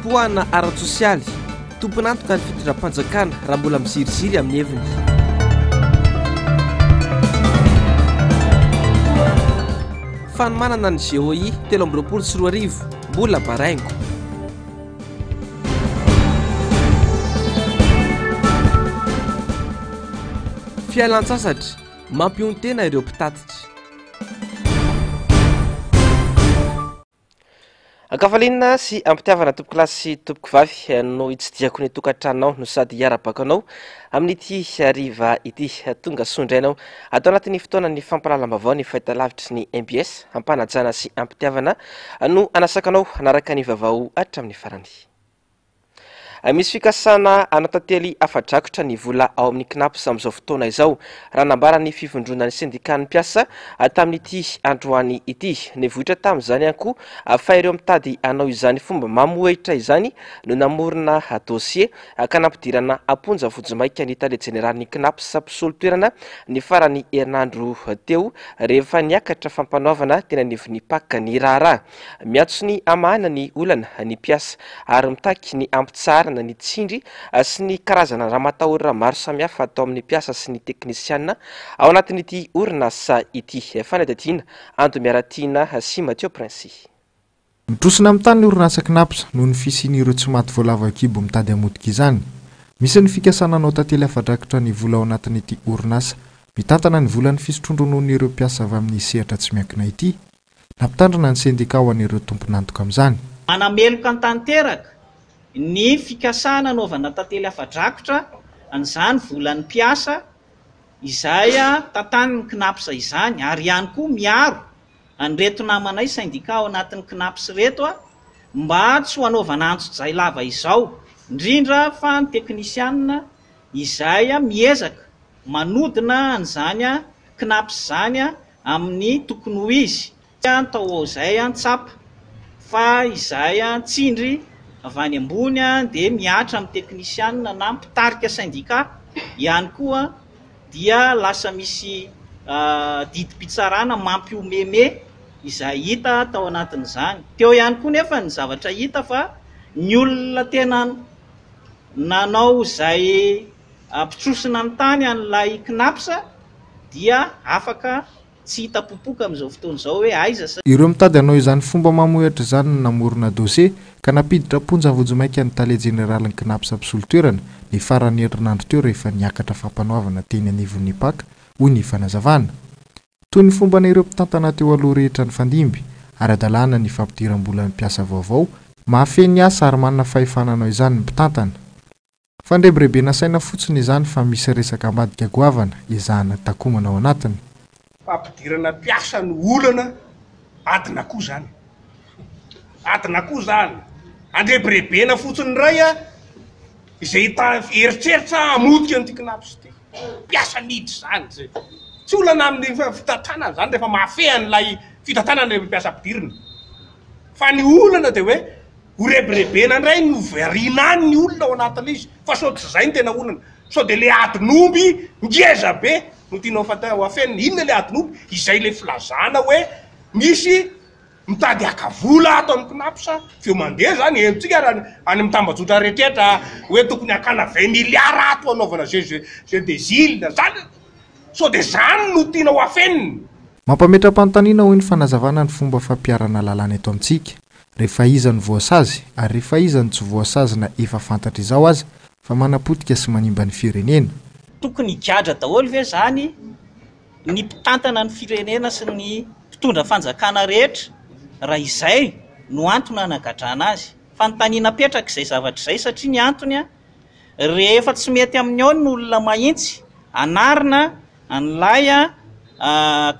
Tohana ara-tsosialy, tompon'antoka ny fitondram-panjakana raha mbola miziriziry amin'ny heviny. Fanomanana ny GOI 2023, mbola baraingo. Fialan-tsasatra, mampionon-tena ireo mpitatitra. Ankafaliana sy ampitiavana tompokolahy sy tompokovavy no hitsidihako ny tokantranonao no sady hiara-bako anao amin'ity hariva ity. Tonga soa indray ianao ato anatin'ny fotoanan'ny fampahalalam-baovao ny fahitalavitry ny mbs. Ampanajana sy ampitiavana no hanasako anao hanaraka ny vaovao hatramin'ny farany. Misy fikasana hanatantely afa-drakotra ny vola ao amin'ny Cnaps amin'izao fotoana izao, raha nambaran'ny fivondronan'ny sendikan'ny mpiasa tamin'ity androany ity. Nivoitra tamin'izany ihany koa fa ireo mitady hanao izany fomba mamohehitra izany no namorona dosie ka nampidirana am-ponja vonjimaika ny tale jeneralin'ny Cnaps mpisolo toerana ny faran'ny herinandro teo rehefa niakatra fampanoavana teny anivon'ny Pac ny raharaha. Miantso ny hamahana ny olana ny mpiasa ary mitaky ny hampitsaharana ny tsindry sy ny karazana ramatahora maro samihafa atao amin'ny mpiasa sy ny teknisiana ao anatin'ity orinasa ity. Fanadihadiana Ando Miaratiana sy Mathieu Princy. Mitrosona amin'ny tany ny orinasa Cnaps noho ny fisian'ireo tsy maty voalavo an-kibo mitady hamotika izany. Misy ny fikasana hanao tantely afa-drakitra ny vola ao anatin'ity orinasa mitantana ny volan'ny fisotroan-drononon'ireo mpiasa avy amin'ny sehatra tsy miankina ity. Nampitandrina ny sendika ho an'ireo tompon'antoka amin'izany. Manameloka tanteraka ny fikasana hanaovana tantely afa-drakotra an'izany volan'ny mpiasa izay tantanin'ny Cnaps izany ary ihany koa miaro an'ireto namanay sendika ao anatin'ny Cnaps ireto mba tsy ho hanaovana antsojay lava izao, indrindra fa ny teknisianina izay miezaka manodina an'izany Cnaps izany amin'ny tokony ho izy, tao ho ao izay tsapa fa izay tsindry avy any ambony dia mihatra amin'ny teknisianina na mpitarika sendika ihany koa dia lasa misy didim-pitsarana mampihomeme izay hita tao anatin'izany. Teo ihany koa nefa ny zavatra hita fa ny olona tena nanao izay mpitrosona ny tany an'ilay Cnaps dia afaka tsy hita popoka amin'izao fotoana izao hoe aiza sa. Ireo mitady hanao izany fomba mamohehatra izany no namorona dosie ka nampiditra am-ponja vonjimaika ny tale jeneralin'ny Cnaps mpisolo toerana, ny faran'ny herinandro teo rehefa niakatra fampanoavana teny anivon'ny Pac, hoy ny fanazavana. Toy ny fomban'ireo mpitantana teo aloha rehetra nifandimby, ara-dalàna ny fampidiram-bolan'ny mpiasa vaovao, mahafehy ny asa ary manana fahefana hanao izany ny mpitantana. Fandrebirebena saina fotsiny izany fa misy resaka ambadika goavana ezahana takomana ao anatiny. Fampidirana mpiasa no olana, adin'akoho zany. Adin'akoho zany. Andrebirebena fotsiny indray a, izay hita eritreritra hamotika an'ity Cnaps ity. Mpiasa miditra zany zay. Tsy olana amin'ny fitantanana zany rehefa mahafehy an'ilay fitantanana ilay mpiasa ampidirina. Fa ny olana dia hoe Ho rebirebena indray ny ho variana any ny olona ao anatin'ilay izy fa sao tsy izay no tena olana. Sao dia ilay adin'omby ngeza be no tianao fanta- ho afenina. Inona ilay adin'omby? Izay ilay filazana hoe misy mitady haka vola ato amin'ny Cnaps feo mandeha izany henontsika ary any any amin'ny tambajotra rehetrretra hoe tokony hakana 20 milliards ato hanaovana jeux jeux des îles. Zany, sao dia izany no tianao ho afenina? Mampametra-panontaniana hoy ny fanazavana ny fomba fampiharana lalàna eto amintsika. Rehefa iza no voasazy ary rehefa iza no tsy voasazy na efa fantatra izao aza fa manapotika sy manimba ny firenena. Tokony higadra daholo ve izany ny mpitantana ny firenena sy ny mpitondra fanjakana rehetra raha izay no antony hanagadrana azy? Fanontaniana apetraka izay zavatra izay satria ny antony rehefa tsy mety amin'ny ao ny olona mahitsy anarina an'ilay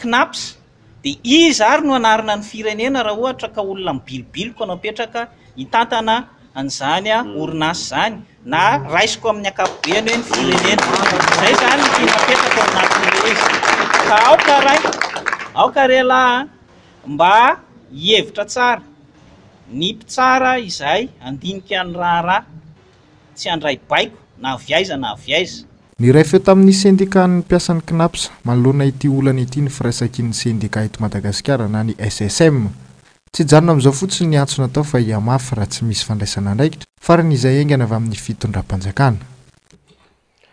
Cnaps Dia iza ary no hanarina ny firenena raha ohatra ka olona mibilobiloka no apetraka hitantana an'izany orinasa izany na raisiko amin'ny ankapobeny hoe ny firenena. Izay izany no tiana apetraka ao anatin'ilay izy. Ka aoka ray, aoka re lahy a, mba hihevitra tsara ny mpitsara izay handinika ny raharaha, tsy handray baiko na avy aiza na avy aiza. Niray feo tamin'ny sendikan'ny mpiasan'ny Cnaps manoloana ity olana ity ny firaisankin'ny sendika eto Madagasikara na ny SSM. Tsy hijanona amin'izao fotsiny ny antso natao fa hihamafy raha tsy misy fandraisana andraikitra farany izay haingana avy amin'ny fitondram-panjakana.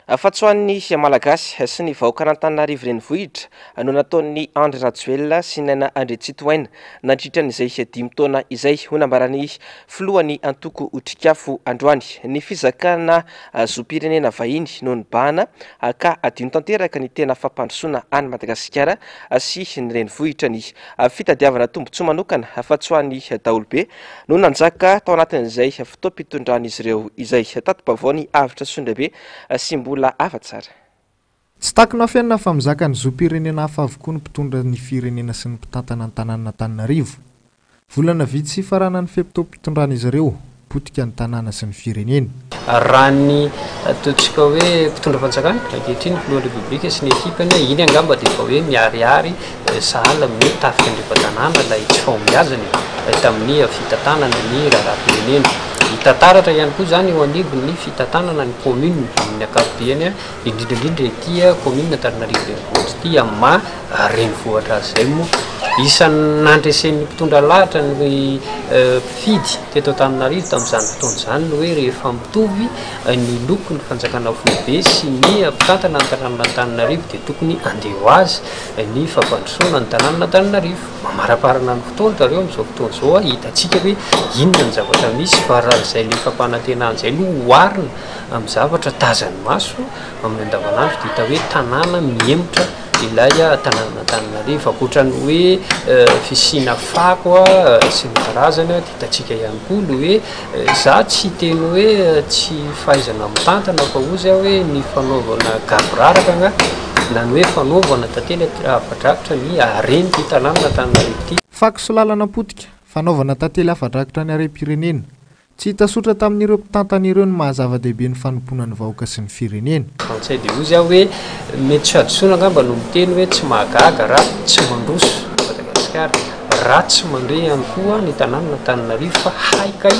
Fa tsy ho an'ny Malagasy sy ny vahoakan'Antananarivo Renivohitra no nataon'i Andry Rajoelina sy Naina Andriantsitohaina nandritra an'izay dimy taona izay, hoy nambaran'ny filohan'ny antoko Otrikafo androany. Ny fizakana zom-pirenena vahiny no nibahana ka adino tanteraka ny tena fampandrosoana an'i Madagasikara sy ny renivohitra. Ny fitadiavana tombontsoa manokana fa tsy ho an'ny daholobe no nanjaka tao anatin'izay fotoam-pitondran'izy ireo izay. Tati-baovao ny Avotra Sondrabe sy Mbola Hafa Tsara. Tsy takona afenina fa mizaka ny zom-pirenena hafa avokoa ny mpitondra ny firenena sy ny mpitantana ny tanànan'Antananarivo. Volana vitsy hifaranan'ny fe-potoam-pitondran'izy ireo, potika ny tanàna sy ny firenena. Raha ny ataontsika hoe mpitondra fanjakana ankehitriny, filohan'ny Repoblika sy ny ekipany, iny angamba dia efa hoe miharihary sahala amin'ny tafika andrefan-tanàna ilay tsy fahombiazana e, tamin'ny fitantanana ny raharaham-pirenena. Hita taratra ihany koa izany eo anivon'ny fitantanana ny kaominina amin'ny ankapobeny, indrindra indrindra ity kaominina Antananarivo Renivohitra ity amin'ny maha renivohitra azy izay moa. Isan'ny nandresen'ny mpitondra lahatra ny mpifidy teto Antananarivo tamin'izany fotoana izany ny hoe rehefa mitovy ny lokon'ny fanjakana foibe sy ny mpitantana ny tanànan'Antananarivo dia tokony handeha ho azy ny fampandrosoana ny tanànan'Antananarivo. Mamaraparana ny fotoana zareo amin'izao fotoana izao, hitantsika hoe inona ny zavatra misy fa raha izay ilay fampanantenana izay no oharina amin'ny zavatra tazan'ny maso amin'ny andavanandro dia hita hoe tanàna mihemotra ilay tanànan'Antananarivo. Ankoatra ny hoe fisiana fako sy ny karazany dia hitantsika ihany koa ny hoe za tsy hiteny hoe tsy fahaizana mitantana fa hozy aho hoe ny fanaovana gaboraraka angaha na ny hoe fanaovana tantely afa-drakitra ny haren'ity tanànan'Antananarivo ity. Fako sy lalana potika, fanaovana tantely afa-drakitra ny harem-pirenena. Tsy hita sotra tamin'ireo mpitantana ireo ny maha zava-dehibe ny fanompoana ny vahoaka sy ny firenena. Frantsay dia hozy aho hoe mety tsy hadisoana angamba no miteny hoe tsy mahagaga raha tsy mandroso Madagasikara, raha tsy mandre ihany koa ny tanànan'Antananarivo fa hay kay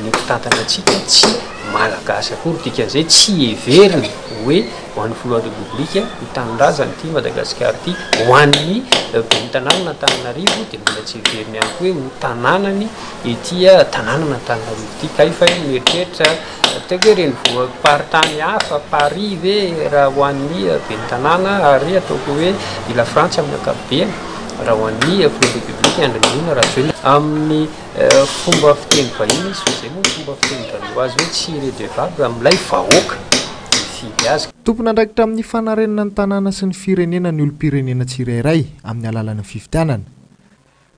ny mpitantana antsika tsy Malagasy akory, dikan'izay tsy heveriny hoe ho an'ny filohan'ny Repoblika ho tanindrazany ity Madagasikara ity, ho an'ny ben'ny tanànan'Antananarivo dia mbola tsy heveriny ihany koa hoe ho tanànany ity tanànan'Antananarivo ity kay fa hoe mieritreritra ataoko hoe renivohi-paritany hafa, Paris ve raha ho an'ny ben'ny tanàna ary ataoko hoe i La Frantsa amin'ny ankapobeny raha ho an'ny filohan'ny Repoblika Andry Nirina Rajoelina. Amin'ny fomba fiteny vahiny izy fa izay moa ny fomba fitenin-dRareo azy hoe tsy redevable amin'ilay vahoaka nifidy azy. Tompon'andraikitra amin'ny fanarenana ny tanàna sy ny firenena ny olom-pirenena tsirairay amin'ny alalan'ny fifidianana.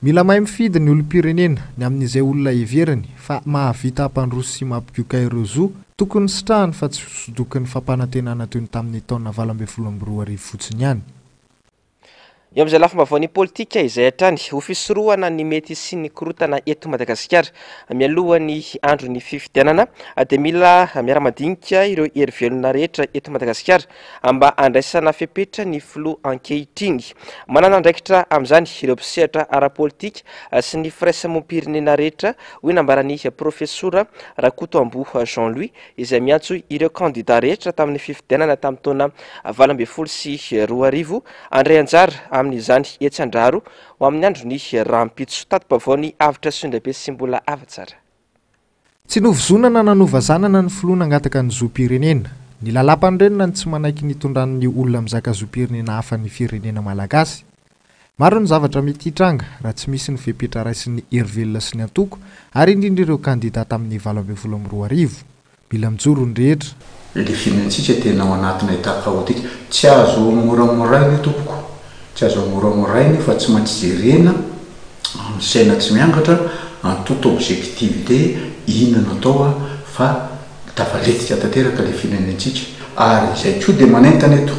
Mila mahay mifidy ny olom-pirenena ny amin'izay olona heveriny fa mahavita hampandroso sy mampigioka ireo zo tokony sitrahany fa tsy hosodokin'ny fampanantenana toy ny tamin'ny taona 2018 fotsiny ihany. Eo amin'izay lafim-baovaon'ny politika izay hatrany, ho fisorohana ny mety hisian'ny korontana eto Madagasikara mialohan'ny andron'ny fifidianana dia mila miara-madinika ireo hery velona rehetra eto Madagasikara mba handraisana fepetra ny filoha ankehitriny. Manana andraikitra amin'izany ireo mpisehatra ara-politika sy ny firaisamoam-pirenena rehetra, hoy nambaran'ny Profesora Rakotoamboa Jean Louis, izay miantso ireo kandida rehetra tamin'ny fifidianana tamin'ny taona 2018 handray anjara amin'izany etsy Andraharo ho amin'ny andron'ny rahampitso. Tati-baovao ny Avotra Soindrabe sy Mbola Havatsara. Tsy novozonana na novazanana ny filoha nangataka ny zom-pirenena. Ny lalàmpanorenana no tsy manaiky ny hitondran'ny olona mizaka zom-pirenena hafa ny firenena malagasy. Maro ny zavatra mety hitranga raha tsy misy ny fepetra raisin'ny hery velona sy ny antoko ary indrindra ireo kandida tamin'ny 2018. Mila mijoro ny rehetra. Ilay firenentsika tena ao anatina état chaotique. Tsy azo moramoraina io tompoko, tsy azo moramoraina io fa tsy maintsy jerena amin'ny saina tsy miangatra, en toute objectivité, inona no atao fa tafaletika tanteraka ilay firenentsika. Ary izay koa dia manentana eto,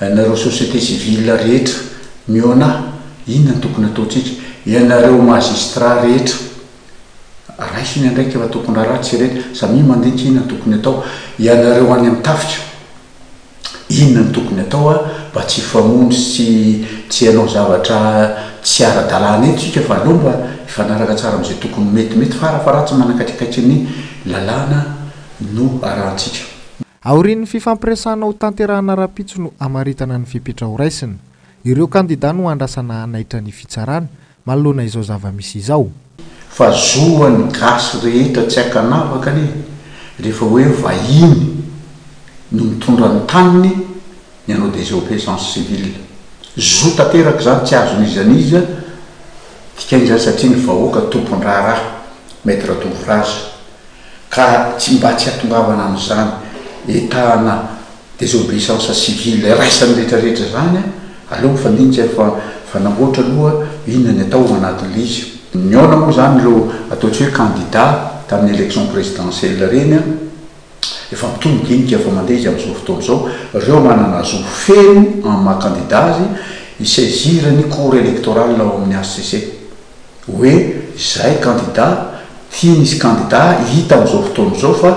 ianareo société civile rehetra mihaona, inona no tokony ataontsika, ianareo magistrat rehetra, Raiso ny andraikitra fa tompon-draharaha tsy irery, samia mandinika inona no tokony atao. Ianareo any amin'ny tafika, inona no tokony atao mba tsy hifamono sy tsy hanao zavatra tsy ara-dalàna eto isika fa aleo mba hifanaraka tsara amin'izay tokony metimety farafaharatsiny manakaikikaiky ny lalàna no arahantsika. Aorian'ny fifampiresahana ho tanterahana rahampitso no hamaritana ny fepetra horaisina. Ireo kandida no andrasana hanaitra ny fitsarana. manoloana izao zava-misy izao. Fa zo an'ny gasy rehetra tsy ankanavaka anie rehefa hoe vahiny no mitondra ny taniny ny hanao désobéissance civile. Zo tanteraka izany tsy azon'iza n'iza dikaina izany satria ny vahoaka tompon-draharaha, maître d'ouvrage. Ka tsy mba tsy hatongavana amin'izany état-na désobéissance civile iraisan'ny rehetra rehetra izany, aleo mifandinika fa mifanamboatra aloha inona ny atao ao anatin'ilay izy. Nihaona moa izany ireo ataontsika hoe candidat tamin'ny élection présidentielle ireny an, efa mitohy ny dinika, efa mandeha izy amin'izao fotoana izao, ireo manana zo feno amin'ny maha candidat azy hi-saisir ny cour électorale ao amin'ny HCC. Hoe izay candidat, tia misy candidat hita amin'izao fotoana izao fa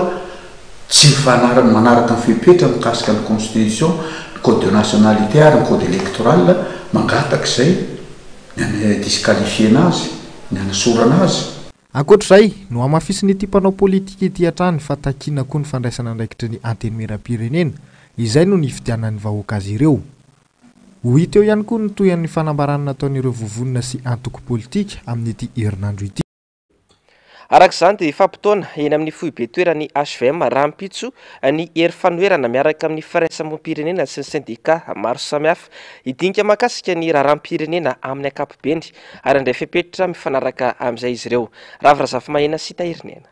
tsy mifanaraka, manaraka ny fepetra mikasika ny constitution, ny code de nationalité ary ny code électoral, mangataka izay ny hane disqualifier-na azy, ny hanesorana azy. Ankoatra izay, nohamafisin'ity mpanao politika ity hatrany fa takiana koa ny fandraisana andraikitry ny Antenimierampirenena, izay no nifidianan'ny vahoaka azy ireo. Ho hita eo ihany koa ny tohin'ny fanambarana nataon'ireo vovonana sy antoko politika amin'ity herinandro ity. Araka izany dia hifampitaona eny amin'ny foibe toeran'ny hvm rahampitso ny hery fanoherana miaraka amin'ny firaisamoam-pirenena sy ny sendika maro samihafa hidinika mahakasika ny raharaham-pirenena amin'ny ankapobeny ary handray fepetra mifanaraka amin'izay izy ireo. Ravo Razafimahena sy Tahirinena.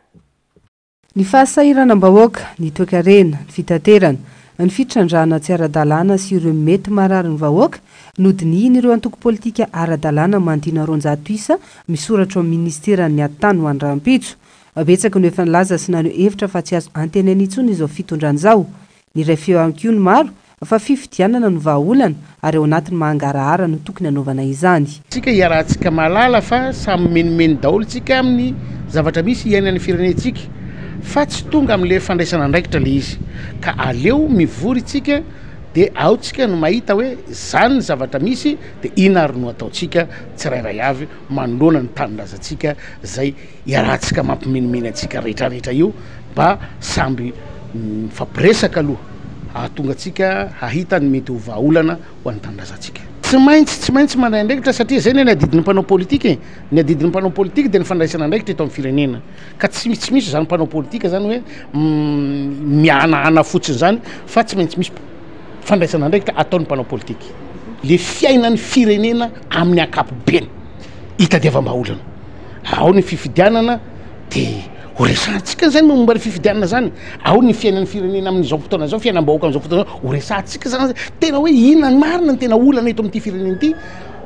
Ny fahasahiranam-bahoaka, ny toekarena, ny fitaterana, ny fitrandrahana tsy ara-dalàna sy ireo mety marary ny vahoaka no dinihin'ireo antoko politika ara-dalàna manodidina 200 isa misoratra ao amin'ny minisiteran'ny Atitany ho an'ny rahampitso. Betsaka no efa nilaza sy naneho hevitra fa tsy azo antenaina intsony izao fitondrana izao. Niray feo ihany koa ny maro fa fifidianana no vahaolana ary ao anatin'ny mangarahara no tokony hanaovana izany. Tsika iarahantsika mahalala fa samy mimenimeny daholo tsika amin'ny zavatra misy iainan'ny firenentsika fa tsy tonga amin'le fandraisana andraikitra le izy ka aleo mivory tsika de ao tsika no mahita hoe zany ny zavatra misy de ina ary no ataontsika tsirairay avy manoloana ny tanindrazantsika zay iarahantsika mampimenimeny antsika rehetrarehetra io mba samby mifampiresaka aloha hahatonga antsika hahita ny mety ho vahaolana ho an'ny tanindrazantsika. Tsy maintsy, tsy maintsy mandray andraikitra satria zay anie ny adidin'ny mpanao politika e! Ny adidin'ny mpanao politika dia ny fandraisana andraikitra eto amin'ny firenena ka tsy tsy misy zany mpanao politika zany hoe mihanahana fotsiny zany fa tsy maintsy misy fandraisana andraikitra ataon'ny mpanao politika. Le fiainan'ny firenena amin'ny ankapobeny hitadiavam-bahaolana. Ao ny fifidianana de ho resahantsika zany momba ny fifidianana zany, ao ny fiainan'ny firenena amin'izao fotoana izao, fiainam-bahoaka amin'izao fotoana izao, ho resahantsika zany tena hoe inona ny marina ny tena olana eto amin'ity firenena ity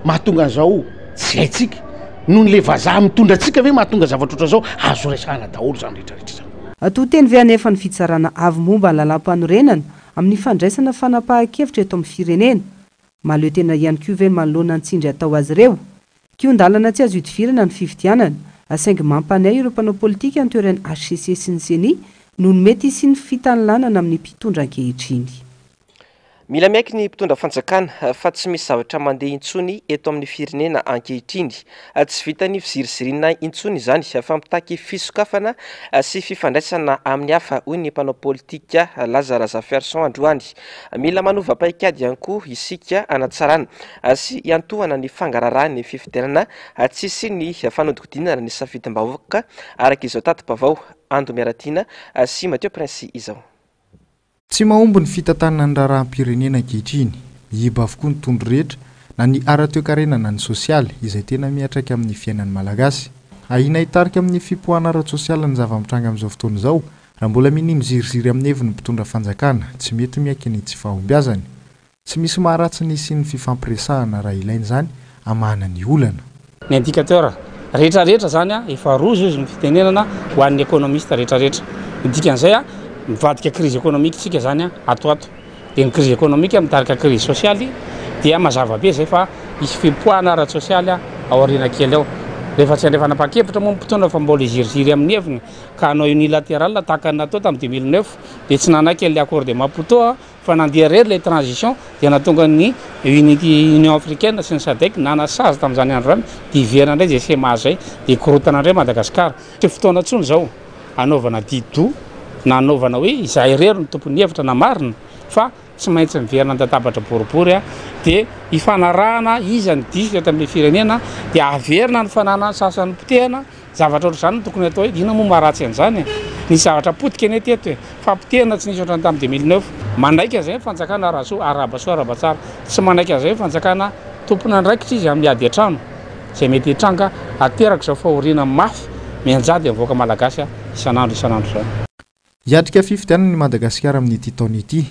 mahatonga an'izao tsy haintsika, noho ny le vazaha mitondra antsika ve mahatonga zavatra ohatran'izao, azo resahana daholo zany rehetrarehetra zany. To teny ve anefa ny fitsarana avo momba ny lalàmpanorenana amin'ny fandraisana fanapahan-kevitra eto amin'ny firenena? Mahaleo tena ihany koa ve manoloana ny tsindry atao azy ireo? Kihon-dalana tsy azo ihodivirana ny fifidianana, saingy mampanahy ireo mpanao politika ny toeran'ny hcc sy ny ceni noho ny mety hisian'ny fitanilanana amin'ny mpitondra ankehitriny. Mila miaiky ny mpitondra fanjakana fa tsy misy zavatra mandeha intsony eto amin'ny firenena ankehitriny. Tsy vitan'ny fiziriziriana intsony izany fa mitaky fisokafana sy fifandraisana amin'ny hafa, hoy ny mpanao politika Laza Razafiarison androany. Mila manova paikady ihany koa isika hanatsarana sy hiantohana ny fangaraharahan'ny fifidianana tsy hisian'ny fanodikodinana ny safidim-bahoaka, araka izao tati-baovao Ando Miaratiana sy Mathieu Prince izao. Tsy mahomby ny fitantanana ny raharaham-pirenena ankehitriny. Miiba avokoa ny tondro rehetra, na ny ara-toekarena na ny sosialy, izay tena miantraika amin'ny fiainan'ny Malagasy. Ahiana hitarika amin'ny fipoahana ara-tsosialy ny zava-mitranga amin'izao fotoana izao, raha mbola minia miziriziry amin'ny heviny ny mpitondra fanjakana, tsy mety miaiky ny tsy fahombiazany. Tsy misy maharatsy ny hisian'ny fifampiresahana raha ilaina izany hamahana ny olana. Ny indicateur rehetra rehetra zany efa rojo izy ny fitenenana ho an'ny economiste rehetra rehetra. Ny dikan'izay mivadika crise économique tsika zany ato ato. Dia ny crise économique mitarika crise sosialy dia mazava be zay fa hisy fipoahana ara-tsosialy ao aoriana kely ao. Rehefa tsy handray fanapahan-kevitra moa ny mpitondra fa mbola hiziriziry amin'ny heviny ka hanao unilatéral tahaka ny natao tamin'ny 2009 dia tsy nanaiky an'ilay accord de Maputo fa nandeha irery ilay transition dia nahatonga ny Union Africaine sy ny Sadec nanasazy tamin'izany andro izany dia hiverina indray izay schéma izay dia hikorontana indray Madagascar. Tsy fotoana intsony izao hanaovana di-doha na hanaovana hoe izaho irery no tompon'ny hevitra na marina fa tsy maintsy miverina an-databatra boribory. dia hifanarahana iza ny diso teto amin'ilay firenena dia averina ny fananany sasany potehana, zavatra ohatr'izany no tokony atao hoe inona moa maharatsy an'izany e? Nisy zavatra potika anie teto e! Fampotehana tsy nisy ohatran'ny tamin'ny 2009. Manaiky an'izay ny fanjakana Rasoa, arahaba soa arahaba tsara. Tsy manaiky an'izay ny fanjakana, tompon'andraikitra izy amin'ny ady an-trano izay mety hitranga aterak'izao fahoriana mafy mianjady amin'ny vahoaka malagasy isan'andro isan'andro izao. Hiatrika fifidianana i Madagasikara amin'ity taona ity.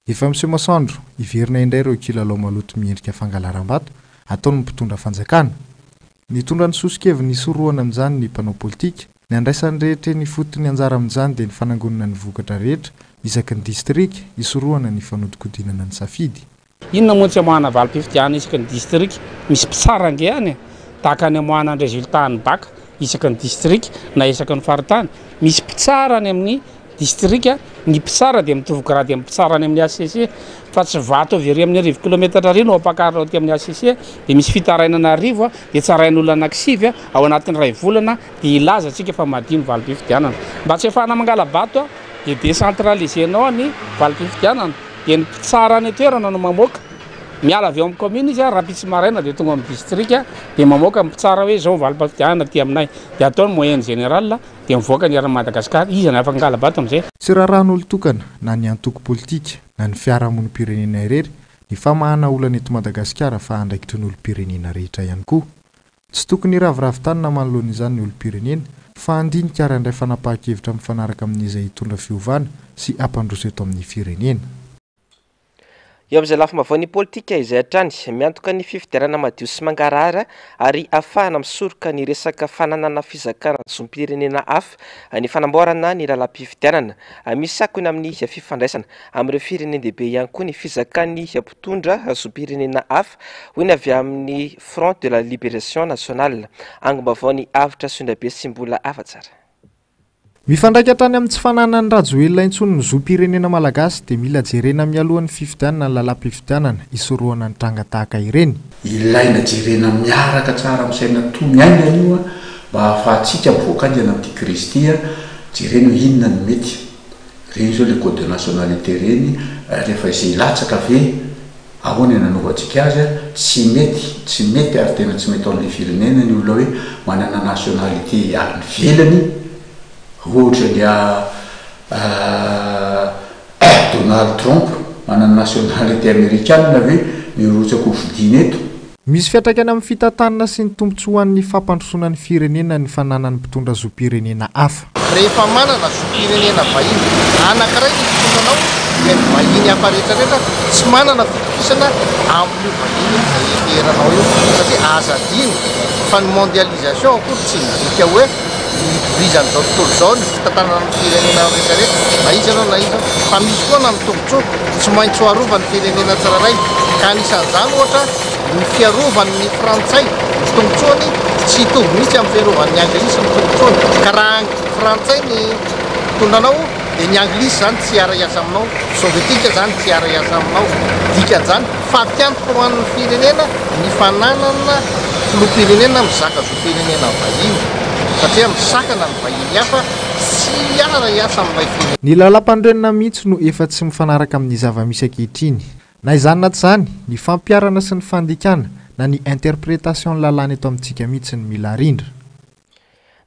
Efa miseho masoandro, hiverina indray ireo kilalao maloto miendrika fangalaram-bato ataon'ny mpitondra fanjakana. Nitondra ny soso-keviny hisorohana amin'izany ny mpanao politika. Ny andraisan'ny rehetra eny ifotony anjara amin'izany dia ny fanangonana ny vokatra rehetra isaky ny distrika, hisorohana ny fanodinkodinana ny safidy. Inona moa tsy amoahana valim-pifidianana isaky ny distrika? Misy mpitsara ange any e! Tahaka ny amoahana ny résultat ny bac isaky ny distrika na isaky ny faritany. Misy mpitsara any amin'ny distrika, ny mpitsara dia mitovy grade amin'ny mpitsara any amin'ny HCC fa tsy vato avy ery amin'ny arivo kilometatra ery no ampakarina aty amin'ny HCC dia misy fitarainana arivo dia tsarain'olona anankisivy ao anatin'ny iray volana dia hilaza tsika fa madio ny valim-pifidianana. Mba tsy ahafahana mangala-bato dia décentraliser-nao ny valim-pifidianana dia ny mpitsara any an-toerana no mamoaka. Miala avy ao amin'ny commune izy rahampitso maraina dia tonga amin'ny distrika dia mamoaka ny mpitsara hoe izao ny valim-pifidianana aty aminay dia atao ny moyenne générale dia mivoaka ny eran'i Madagasikara. Iza no afaka hangala-bato amin'izay? Tsy raharahan'olon-tokana na ny antoko politika na ny fiarahamonim-pirenena irery ny famahana olana eto Madagasikara fa andraikitry ny olom-pirenena rehetra ihany koa. Tsy tokony hiraviravy tanana manoloana izany ny olom-pirenena fa handinika ary handray fanapahan-kevitra mifanaraka amin'izay hitondra fiovana sy hampandroso eto amin'ny firenena. Eo amin'izay lafim-baovaon'ny politika izay hatrany, miantoka ny fifidianana madio sy mangarahara ary ahafahana misoroka ny resaka fananana fizakana zom-pirenena hafa ny fanamboarana ny lalam-pifidianana. Misy akony amin'ny fifandraisana amin'ireo firenen-dehibe ihany koa ny fizakan'ny mpitondra zom-pirenena hafa, hoy ny avy amin'ny Front de la Liberation Nationale. Angom-baovaon'i Avotra Sondrabe sy Mbola Hafatsara. Mifandraika hatrany amin'ny tsy fananan'i Rajoelina intsony ny zom-pirenena malagasy dia mila jerena mialohan'ny fifidianana ny lalam-pifidianana hisorohana ny tranga tahaka ireny. Ilaina jerena miaraka tsara amin'ny saina tony haingana io mba hahafahantsika mivoaka haingana amin'ity crise ity, jerena hoe inona no mety. Ireny izao ilay code de nationalité ireny, rehefa izay hilatsaka ve Ahoana ny nanaovantsika azy a? Tsy mety, tsy mety ary tena tsy mety ao amin'ilay firenena ny olona hoe manana nationalité any ivelany, ohatra ny Donald Trump manana nationalité amerikana ve mirotsaka ho fidiana eto? Misy fiantraikany amin'ny fitantanana sy ny tombontsoa ho an'ny fampandrosoana ny firenena ny fananan'ny mpitondra zom-pirenena hafa. Rehefa manana zom-pirenena vahiny anankiray ny mpitondra anao dia ny vahiny hafa rehetra rehetra tsy manana fitokisana amin'io vahiny izay ianteheranao io satria aza adino fa ny mondialisation akory tsy midika hoe itovizan'izao tontolo izao ny fitantanana ny firenena rehetra rehetra na iza ianao na iza fa misy foana ny tombontsoa tsy maintsy ho arovan'ny firenena tsirairay ka anisan'izany ohatra Ny fiarovan'ny frantsay ny tombotsoany tsy hitovy mihitsy amin'ny fiarovan'ny anglisy ny tombotsoany. Ka raha frantsay ny mpitondra anao dia ny anglisy izany tsy hiara-hiasa aminao, sovietika izany tsy hiara-hiasa aminao. Dikan'izany, fatiantoka ho an'ny firenena ny fananana filoham-pirenena mizaka zom-pirenena vahiny satria misakana ny vahiny hafa tsy hiara-hiasa amin'ilay firenena. Ny lalàmpanorenana mihitsy no efa tsy mifanaraka amin'ny zava-misy ankehitriny. Na izany na tsy izany, ny fampiharana sy ny fandikana na ny interpretation ny lalàna eto amintsika mihitsy no mila arindra.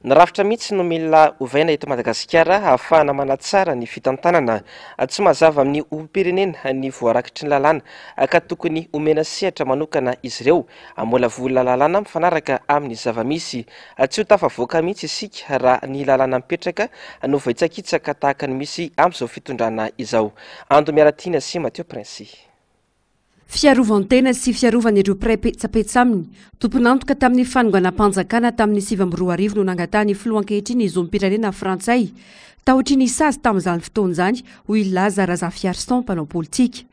Ny rafitra mihitsy no mila ovaina eto Madagasikara ahafahana manatsara ny fitantanana. Tsy mazava amin'ny olom-pirenena ny voarakitry ny lalàna ka tokony omena sehatra manokana izy ireo hamolavola lalàna mifanaraka amin'ny zava-misy. Tsy ho tafavoaka mihitsy isika raha ny lalàna mipetraka no voahitsakitsaka tahaka ny misy amin'izao fitondrana izao. Ando Miaratiana sy Mathieu Princy. Fiarovan-tena sy fiarovana ireo mpiray petsapetsa aminy. Tompon'antoka tamin'ny fanonganam-panjakana tamin'ny 2009 no nangatahan'ny filoha ankehitriny ny zom-pirenena frantsay. Tahotry ny sazy tamin'izany fotoana izany, hoy i Laza Razafiarison, mpanao politika.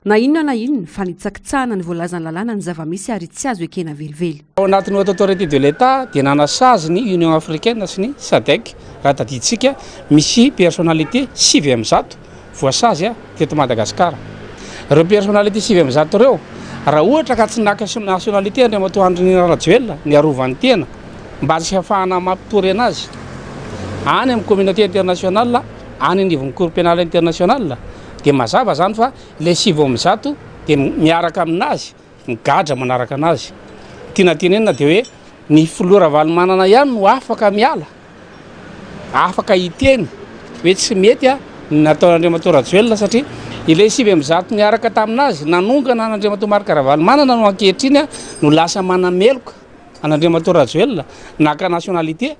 Na inona na inona, fanitsakitsahana ny voalazan'ny lalàna ny zava-misy ary tsy azo ekena velively. Ao anatin'ny Haute Autorité de l'Etat dia nanasazy ny Union Africaine sy ny Sadec, raha tadidintsika, misy personnalité 109 voasazy teto Madagasikara. Ireo personnalité 109 ireo, raha ohatra ka tsy naka nationalité Andriamatoa Andry Nirina Rajoelina niarovany tena mba tsy hahafahana mampitory anazy any amin'ny communauté internationale, any anivon'ny Cour pénale internationale, dia mazava izany fa ilay 109 dia miaraka aminazy. migadra manaraka anazy. Tiana tenenina dia hoe ny filoha Ravalomanana ihany no afaka miala, afaka hiteny hoe tsy mety ny nataon'Andriamatoa Rajoelina satria ilay 109 niaraka taminazy nanongana an'Andriamatoa Marc Ravalomanana no ankehitriny no lasa manameloka an'Andriamatoa Rajoelina naka nationalité.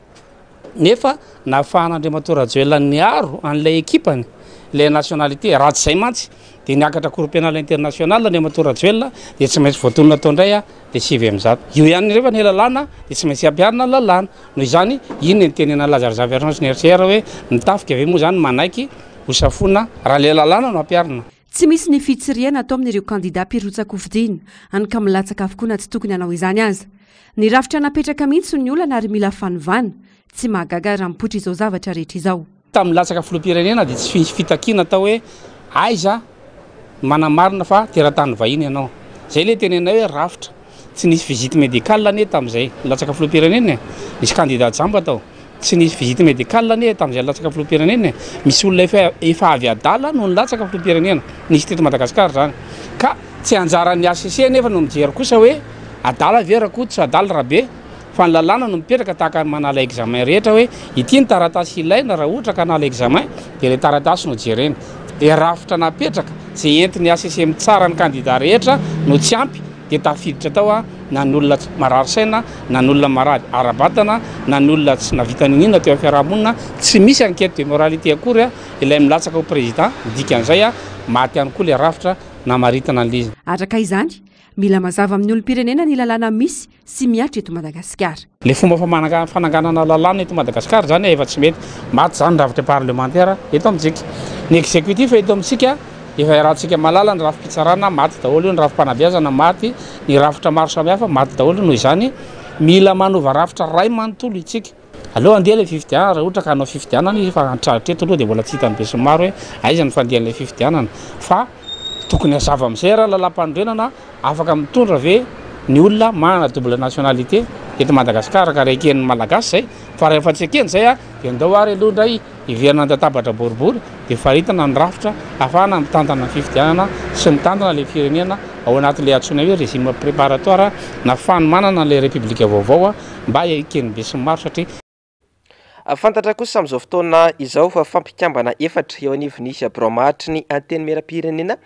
Nefa nahafahan'Andriamatoa Rajoelina niaro an'ilay ekipany, ilay nationalité. Raha tsy izay mantsy dia niakatra cour pénale internationale Andriamatoa Rajoelina dia tsy maintsy voatonona tao indray ilay 109. Io ihany nefa ny lalàna dia tsy maintsy ampiharina ny lalàna. Noho izany, iny ny nitenenan'i Lazare Zafiarison sy ny RCR hoe ny tafika ve moa izany manaiky hosafoina raha ilay lalàna no ampiharina. Tsy misy ny fitsirihana atao amin'ireo kandida mpirotsak'hofidiana, hany ka milatsaka avokoa na tsy tokony hanao izany aza. Ny rafitra napetraka mihitsy ny olana ary mila fanovana. Tsy mahagaga raha mipoitra izao zavatra rehetra izao. Tamin'ny latsaka filoham-pirenena dia tsy misy fitakiana atao hoe aiza manamarina fa teratany vahiny ianao. Izay ilay tenenay hoe rafitra. Tsy nisy visite médicale anie tamin'izay nilatsaka filoham-pirenena e. Nisy candidat jamba tao. Tsy nisy visite médicale anie tamin'izay nilatsaka filoham-pirenena e. Misy olona efa efa avy adala no nilatsaka filoham-pirenena. Nisy teto Madagasikara izany. Ka tsy anjaran'ny HCC anefa no mijery kosa hoe adala ve Rakoto sa adala Rabe fa ny lalàna no mipetraka tahaka ny manala examen rehetra hoe ity ny taratasy ilaina raha ohatra ka hanala examen dia ilay taratasy no jerena. Dia rafitra napetraka izay entin'ny HCC mitsara ny kandida rehetra no tsy ampy dia tafiditra tao na ny olona marary saina na ny olona marary ara-batana na ny olona tsy nahavita niniana teo amin'ny fiarahamonina, tsy misy enquête de moralité akory ilay milatsaka ho président, ny dikan'izay maty ihany koa ilay rafitra namaritana an'ilay izy. Araka izany, mila mazava amin'ny olom-pirenena ny lalàna misy sy mihatra eto Madagasikara. Ilay fomba fananganana lalàna eto Madagasikara izany efa tsy mety. Maty izany ny rafitra parlemantera eto amintsika. Ny executif eto amintsika efa iarahantsika mahalala ny rafi-pitsarana maty daholo io, ny rafi-panabeazana maty, ny rafitra maro samihafa maty daholo noho izany mila manova rafitra ray manontolo itsika. Aleo handeha ilay fifidianana raha ohatra ka hanao fifidianana izy fa hatreto aloha dia mbola tsy hitan'ny besinimaro hoe aiza ny fandehan'ilay fifidianana fa tokony hazava amin'izay raha lalàmpanorenana Afaka mitondra ve ny olona manana double nationalité eto Madagascar ka raha eken'ny Malagasy zay fa rehefa tsy ekeny zay dia ndao ary aloha indray hiverina an-databatra boribory dia faritana ny rafitra ahafahana mitantana ny fifidianana sy mitantana ilay firenena ao anatin'ilay antsoina hoe régime préparatoire na fanomanana an'ilay république vaovao mba eken'ny besinimaro satria Fantatra kosa amin'izao fotoana izao fa fampikambana efatra eo anivon'ny birao maharitry ny Antenimierampirenena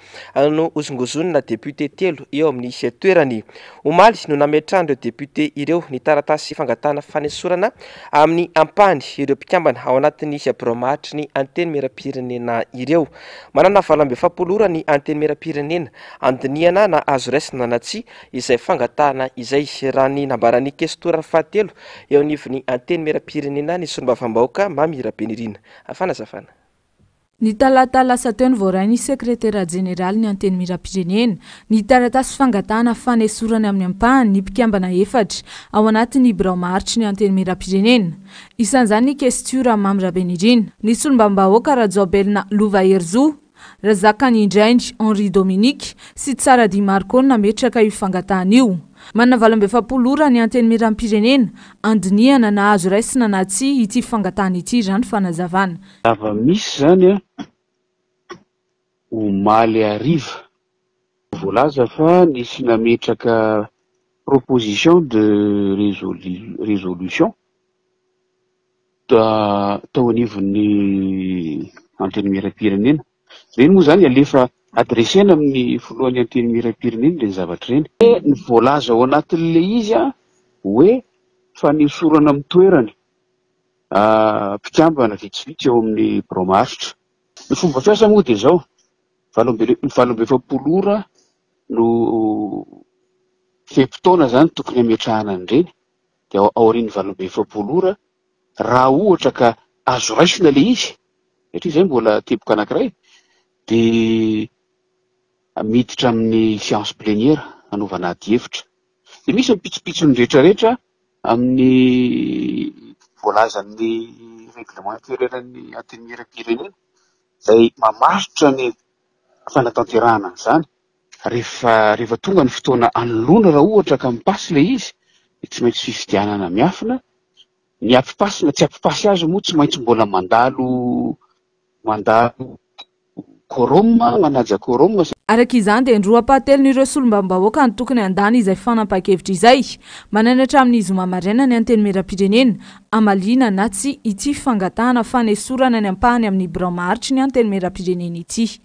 no hozongozonina depiote telo eo amin'ny toerany. Omaly no nametrahan'ireo depiote ireo ny taratasy fangatahana fanesorana amin'ny ampahany ireo mpikambana ao anatin'ny birao maharitry ny Antenimierampirenena ireo. Manana 48 ora ny Antenimierampirenena handinihana na azo raisina na tsia izay fangatahana izay, raha ny nambaran'ny kestora fahatelo eo anivon'ny Antenimierampirenena ny solombavambahoaka Mamy Rabenirina. Fanazavana. Ny talata lasa teo no voarain'ny sekretera jeneralin'ny Antenimierampirenena ny taratasy fangatahana fanesorana amin'ny ampahany ny mpikambana efatra ao anatin'ny birao maharitry ny Antenimierampirenena. Isan'izany ny kestiora Mamy Rabenirina, ny solombavambahoaka Rajaobelina Lova Herizo, Razakanindrainy Henri Dominique sy Tsaradia Marco no nametraka io fangatahana io. Manana 48 ora ny Antenimierampirenena handinihana na azo raisina na tsia ity fangatahana ity, raha ny fanazavana. Zava-misy izany an, omaly hariva, voalaza fa nisy nametraka proposition de résolution tao anivon'ny Antenimierampirenena. Ireny moa izany alefa adressena amin'ny filohan'ny Antenimierampirenena ireny zavatra ireny. Ny voalaza ao anatin'ilay izy hoe fanesorana amin'ny toerany mpikambana vitsivitsy ao amin'ny birao maharitra. Ny fomba fiasa moa dia izao, 48 ora no fe-potoana izany tokony hametrahana an'ireny. dia aorian'ny 48 ora raha ohatra ka azo raisina ilay izy, satria izay mbola teboka anankiray, dia miditra amin'ny séance plénière hanaovana adihevitra. Dia misy ny pitsopitsony rehetrarehetra amin'ny voalazan'ny règlement intérieur-n'ny Antenimierampirenena izay mamaritra ny fanatanterahana an'izany. Rehefa rehefa tonga ny fotoana anoloana raha ohatra ka mipasy ilay izy dia tsy maintsy fifidianana miafina, ny hampipasy na tsy hampipasy azy moa tsy maintsy mbola mandalo mandalo quorum, manaja quorum. Araka izany dia ny roa ampahatelon'ireo solombavambahoaka no tokony handany izay fanapahan-kevitra izay. Manana hatramin'ny zoma maraina ny Antenimierampirenena hamaliana na tsia ity fangatahana fanesorana ny ampahany amin'ny birao maharitry ny Antenimierampirenena ity.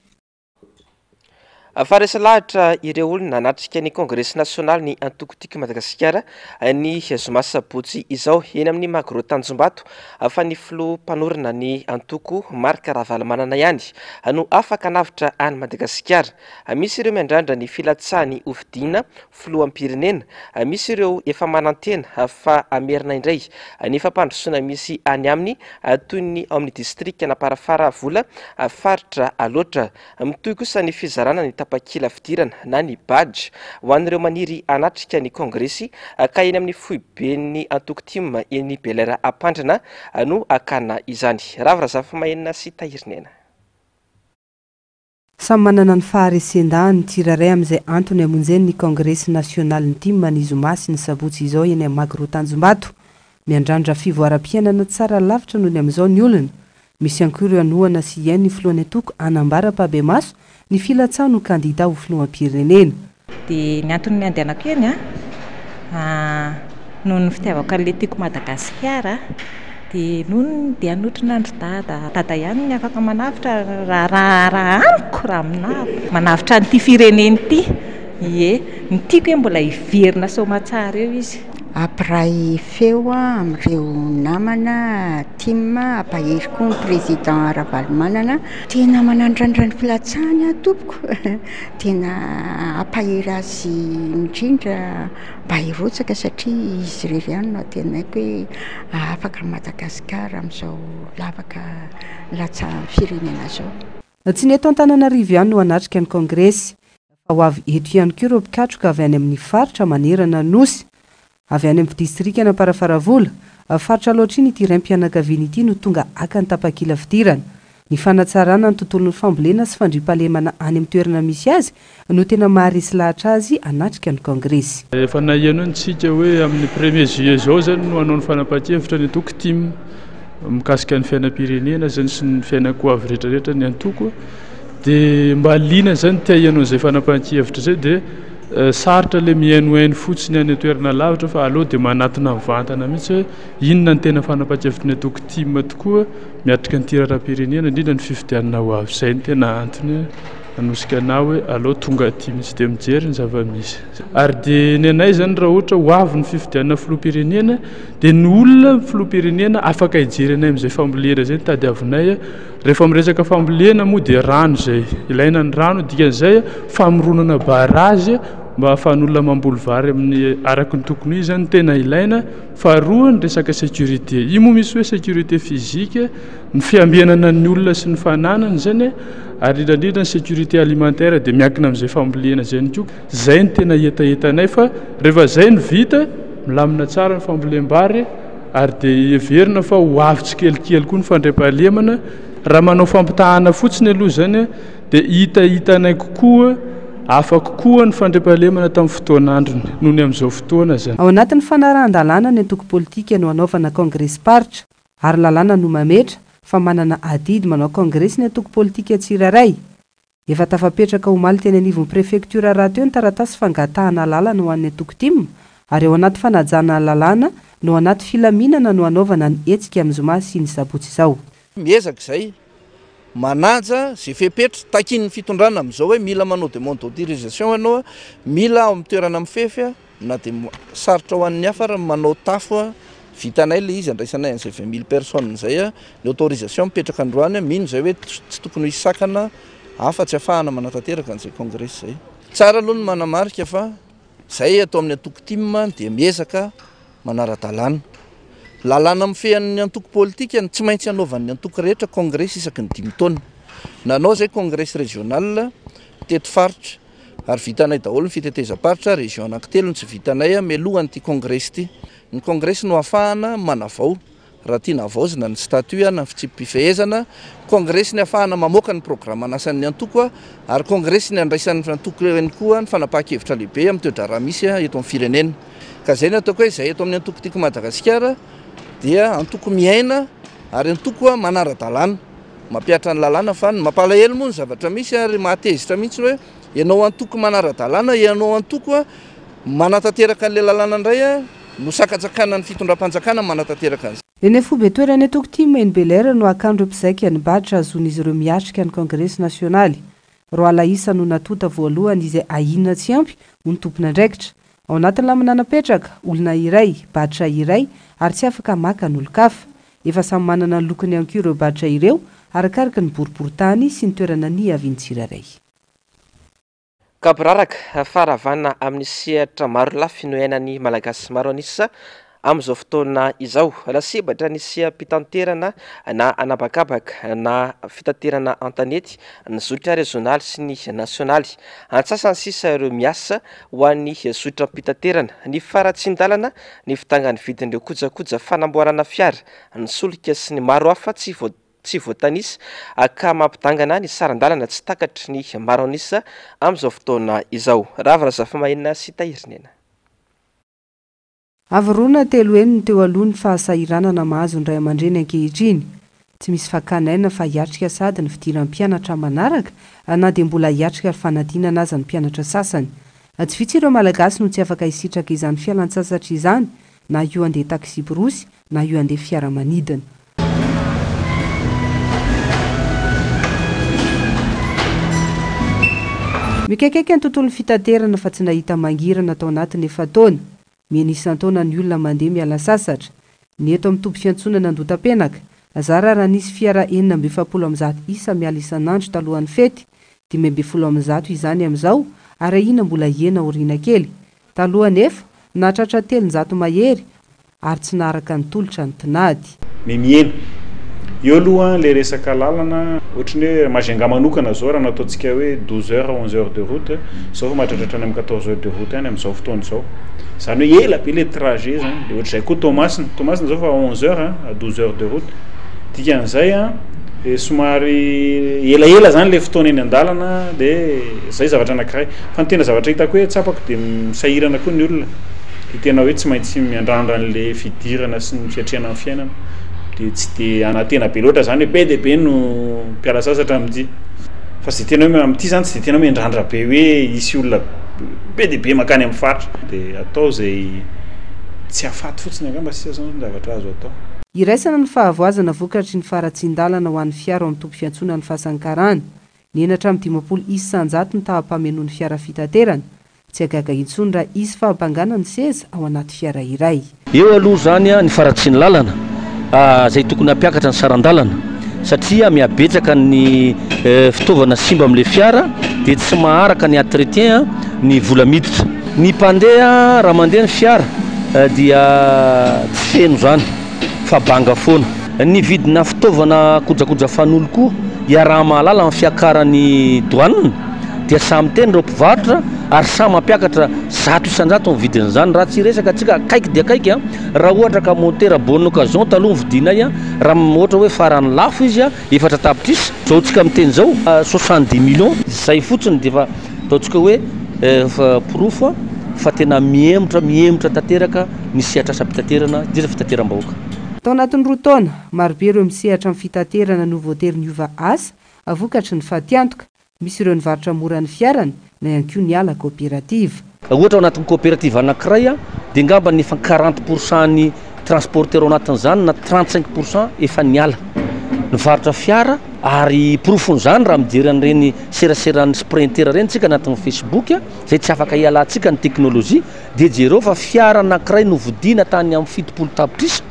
Fa resy lahatra ireo olona nanatrika ny kongresy nasionalin'ny antoko Tiako Madagasikara ny zoma sabotsy izao eny amin'ny Magro Tanjombato fa ny filoha mpanorina ny antoko Marc Ravalomanana ihany no afaka hanavotra an'i Madagasikara. Misy ireo miandrandra ny filatsahany hofidiana filoham-pirenena, misy ireo efa manantena fa hamerina indray ny fampandrosoana misy any aminy toy ny ao amin'ny distrikan'Amparafaravola, faritra Alaotra. Mitohy kosa ny fizarana ny tapakila fidirana na ny badge ho an'ireo maniry hanatrika ny kongresy ka eny amin'ny foiben'ny antoko tim eny Bel'Air Ampandrana no hakana izany. Ravo Razafimahenina sy Tahiriniaina. Samy manana ny faharesen-dahany ny tsirairay amin'izay antony hamonjeny ny kongresy nasionalin'ny tim ny zoma sy ny sabotsy izao eny amin'ny Magro Tanjombato. Miandrandra fivoaram-piainana tsara lavitra noho ny amin'izao ny olona. Misy ihany koa ireo hanohana sy hihaino ny filohan'ny antoko hanambara ampahibemaso ny filatsahany ho kandida ho filoham-pirenena. Dia ny antony andehanako eny an, noho ny fitiavako an'ilay tiako Madagasikara, dia noho ny dia hanotrona an-dry Dada. Dada ihany ny afaka manavotra raha raha raha amiko, raha aminà, manavotra an'ity firenena ity. Ie, ny tiako hoe mbola hiverina soamatsara eo izy. Hampiray feo amin'ireo namana tim, hampahery koa ny président Ravalomanana. Tena manandrandra ny filatsahany aho tompoko, tena hampahery azy indrindra mba hirotsaka satria izy irery ihany no antenaiko hoe hahafaka an'i Madagasikara amin'izao lavaka latsahan'ny firenena izao. Tsy ny eto Antananarivo ihany no hanatrika ny kaongresy, fa ho avy eto ihany koa ireo mpikatroka avy any amin'ny faritra manerana ny Nosy. Avy any amin'ny distrikan'Amparafaravola, faritra Alaotra iny ity raim-pianakaviana ity no tonga haka ny tapakila fidirana. Ny fanatsarana ny tontolon'ny fambolena sy fandriampahalemana any amin'ny toerana misy azy no tena maharesy lahatra azy hanatrika ny kaongresy. Efa naheno antsika hoe amin'ny premier juillet izao izany no hanao ny fanapahan-kevitra ny antoko tim mikasika ny fiainam-pirenena izany sy ny fiainan-ko avy rehetra rehetra ny antoko. Dia mba liana izany te hihaino an'izay fanapahan-kevitra izay dia sarotra ilay mihainohaino fotsiny any an-toerana lavitra fa aleo dia manatona mivantana mihitsy hoe inona ny tena fanapahan-kevitry ny antoko tim tokoa miatrika an'ity raharaham-pirenena indrindra ny fifidianana ho avy. Izay no tena antony nanosika anah hoe aleo tonga aty mihitsy dia mijery ny zava-misy. Ary dia ny anay izany raha ohatra ho avy ny fifidianana filoham-pirenena dia ny olona filoham-pirenena afaka hijery anay amin'izay fambolena izay no tadiavinay. Rehefa miresaka fambolena moa dia rano izay, ilaina ny rano, dikan'izay famoronana barrage mba ahafahan'olona mamboly vary amin'ny araka ny tokony ho izy zany no tena ilaina. Faharoa ny resaka sécurité, io moa misy hoe sécurité physique, ny fiambenana ny olona sy ny fananany zany ary indrindra indrindra ny sécurité alimentaire dia miankina amin'izay fambolena izay ihany koa. Izay no tena hetahetanay fa rehefa izay no vita, milamina tsara ny fambolem-bary ary dia heverina fa ho avy tsikelikely koa ny fandriampahalemana. Raha manao fampitahana fotsiny aloha izany dia hitahitanay kokoa, hafa kokoa ny fandriampahalemana tamin'ny fotoan'androny noho ny amin'izao fotoana izany. Ao anatin'ny fanarahan-dalàna ny antoko politika no hanaovana kaongresim-paritra ary lalàna no mametra fa manana adidy manao kaongresy ny antoko politika tsirairay. Efa tafapetraka omaly teny anivon'ny prefektiora rahateo ny taratasy fangatahana alalana ho an'ny antoko tim ary ao anaty fanajana lalàna no anaty filaminana no hanaovana ny hetsika amin'ny zoma sy ny sabotsy izao. Miezaka izay manaja izay fepetra takian'ny fitondrana amin'izao hoe mila manao demande d'autorisation ianao, mila ao amin'ny toerana mifefy na dia sarotra ho an'ny hafa ary ny manao tafo, vitanay ilay izy andraisanay an'izay 20 mille personnes izay, ny autorisation mipetraka androany, mino izay hoe tsy tokony hisy sakana hafa tsy afahana manatanteraka an'izay congrès izay. Tsara aloha ny manamarika fa izay ato amin'ny antoko tim dia miezaka manara-dalàna. Lalàna mifehy an'ny antoko politika ny tsy maintsy hanaovan'ny antoko rehetra congrès isaky ny dimy taona. Nanao izay congrès régional teto faritra ary vitanay daholo ny fitetezam-paritra, région anankitelo no tsy vitanay mialohan'ity congrès ity. Ny congrès no ahafahana manavao Raha tiana havaozina ny statut na ny fitsipi-pifehezana, kongresy ny ahafahana mamoaka ny programan'asan'ny antoko ary kongresy ny andraisan'ny antoko ihany koa ny fanapahan-kevitra lehibe amin'ny toe-draharaha misy eto amin'ny firenena. Ka izay no ataoko hoe izay eto amin'ny antoko Tiako Madagasikara dia antoko miaina ary antoko manara-dalàna, mampihatra ny lalàna fa ny mampalahelo moa ny zavatra misy ary mahatezitra mihitsy hoe. Ianao antoko manara-dalàna, ianao antoko manatanteraka an'ilay lalàna indray no sakantsakanan'ny fitondram-panjakana manatanteraka an'izay. Eny amin'ny foibe toeran'ny antoko tim eny Bel'Air no hakan'ireo mpizaika ny badge hahazoan'izy ireo miatrika ny kongresy nasionaly. Roalahy isa no natonta voalohany izay ahiana tsy ampy ho ny tompon'andraikitra. Ao anatin'ny lamina napetraka, olona iray, badge iray ary tsy afaka maka an'olon-kafa. Efa samy manana ny lokony ihany koa ireo badge ireo arakaraka ny boriborintany sy ny toerana niaviany tsirairay. Gaboraraka, faharavana amin'ny sehatra marolafy no iainan'ny Malagasy maro an'isa amin'izao fotoana izao. Lasibatra ny seha-pitanterana na an'habakabaka na fitaterana an-tanety, ny zotra rezionaly sy ny nasionaly. Antsasany sisa ireo miasa ho an'ny zotram-pitaterana. Ny faharatsian-dalana, ny fidangan'ny vidin'ireo kojakoja fanamboarana fiara, ny solika sy ny maro hafa tsy tsy voatanisa ka mampidangana ny saran-dalana tsy takatry ny maro an'isa amin'izao fotoana izao. Rava Razafimahenina sy Tahirinena. Avo roa na telo heny ny teo aloha ny fahasahiranana mahazo ny ray aman-dreny ankehitriny. Tsy misy fakana aina fa hiatrika sahady ny fidiran'ny mpianatra manaraka na dia mbola hiatrika fanadinana aza ny mpianatra sasany. Tsy vitsy ireo Malagasy no tsy afaka hisitraka izany fialantsasatra izany na io handeha taksiborosy na io handeha fiaramanidina. Mikaikaika ny tontolon'ny fitaterana fa tsy nahita mangirana tao anatin'ny efa-taona. Mihena isan-taona ny olona mandeha miala sasatra. Ny eto amin'ny toby fiantsonana Andotapenaka, zara raha nisy fiara 146 isa miala isan'andro talohan'ny fety, 115 izany amin'izao ary ahiana mbola hihena aoriana kely. Taloha anefa, nahatratra 300 mahery ary tsy naharaka ny tolotra ny tinady. Ny mihena. Eo aloha ilay resaka lalana, ohatry ny hoe Majunga manokana izao raha nataontsika hoe 12 heures, 11 heures de route, izao efa mahatratra hatrany amin'ny 14 heures de route any amin'izao fotoana izao. Izany hoe ela be ilay trajet izany. Dia ohatr'izay koa Toamasina. Toamasina izao efa 11 heures à 12 heures de route. Dikan'izay an, dia somary elaela izany ilay fotoana eny an-dalana dia izay zavatra anankiray. Fa ny tena zavatra hitako hoe tsapako dia misahirana koa ny olona. Dia tena hoe tsy maintsy miandrandra an'ilay fidirana sy ny fiatrehana ny fiainana. Dia tsy dia hanantena be loatra izany hoe be dia be no mpiala sasatra amin'ity. Fa tsy dia tena hoe amin'ity izany tsy dia tena hoe miandrandra be hoe hisy olona be dia be mankany amin'ny faritra. Dia atao izay tsy hahafaty fotsiny angamba sisa izao ny zavatra azo atao. Iraisana ny fahavoazana vokatry ny faharatsian-dalana ho an'ny fiara ao amin'ny toby fiantsonan'ny Fasan'ny Karana. Nihena hatramin'ny 50% ny taham-pamenoan'ny fiara fitaterana. Tsy hagaga intsony raha hisy fahabangana ny seza ao anaty fiara iray. Eo aloha izany ny faharatsian'ny lalana izay tokony hampiakatra ny saran-dalana satria mihabetsaka ny fitaovana simba amin'ilay fiara dia tsy maharaka ny entretien ny vola miditra. Ny mpandeha raha mandeha ny fiara dia tsy feno izany fa banga foana. Ny vidina fitaovana kojakoja fanolo koa iaraha-mahalala amin'ny fiakaran'ny douane. dia samy miteny ireo mpivarotra ary samy mampiakatra 100% ny vidin'izany. Raha tsy hiresaka antsika akaiky dia akaiky, raha ohatra ka motera bonne occasion taloha ny vidinay, raha ohatra hoe farany lafo izy 4 tapitrisa, izao tsika miteny izao 70 millions, izay fotsiny dia efa ataontsika hoe porofo fa tena mihemotra mihemotra tanteraka ny sehatr'asam-pitaterana, indrindra fitateram-bahoaka. Tao anatin'ny roa taona, marobe ireo misehatra amin'ny fitaterana no voatery niova asa vokatry ny fatiantoka. Misy ireo nivarotra mora ny fiarany na ihany koa niala kaoperativa. Ohatra ao anatin'ny kaoperativa anankiray dia angamba ny efa 40 pour cent ny transporteur ao anatin'izany na 35 pour cent efa niala nivarotra fiara ary porofon'izany raha mijery an'ireny seraseran'ny sprinter ireny tsika anatin'ny facebook izay tsy afaka hialantsika ny teknolojia dia jereo fa fiara anankiray novidiana tany amin'ny 70 tapitrisa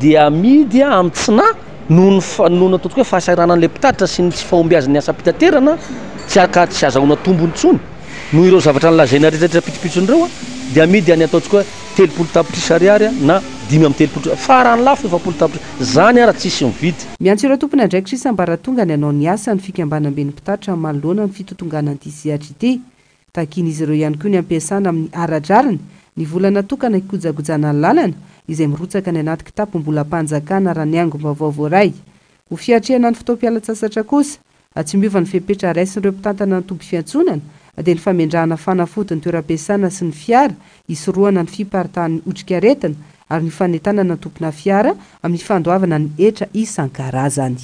dia amidy amin'ny tsy na Noho ny fa, noho ny ataontsika hoe fahasahiranan'ilay mpitatitra sy ny tsy fahombiazan'ny asam-pitaterana, tsy ka tsy azahoana tombony intsony, noho ireo zavatra nolazaina rehetrarehetra pitsopitsony ireo, dia amidy any ataontsika hoe 30 tapitrisa ariary na 35, farany lafo 40 tapitrisa, izany ara tsisy mividy. Miantso ireo tompon'andraikitra isam-baratongany hanao ny asa ny fikambanamben'ny mpitatitra manoloana ny fitotonganan'ity sehatra ity. Takian'izy ireo ihany koa ny hampiasana amin'ny ara-drariny ny vola natokana hikojakojana ny lalana, izay mirotsaka any anaty kitapom-bolam-panjakana raha ny angom-baovao voaray. Ho fiatrehana ny fotoam-pialan-tsasatra kosa, tsy miova ny fepetra raisin'ireo mpitantana ny toby fiantsonana, dia ny famendrahana fanafody ny toeram-piasana sy ny fiara hisorohana ny fiparitahan'ny otrikaretina ary ny fanentanana ny tompona fiara amin'ny fandoavana ny hetra isan-karazany.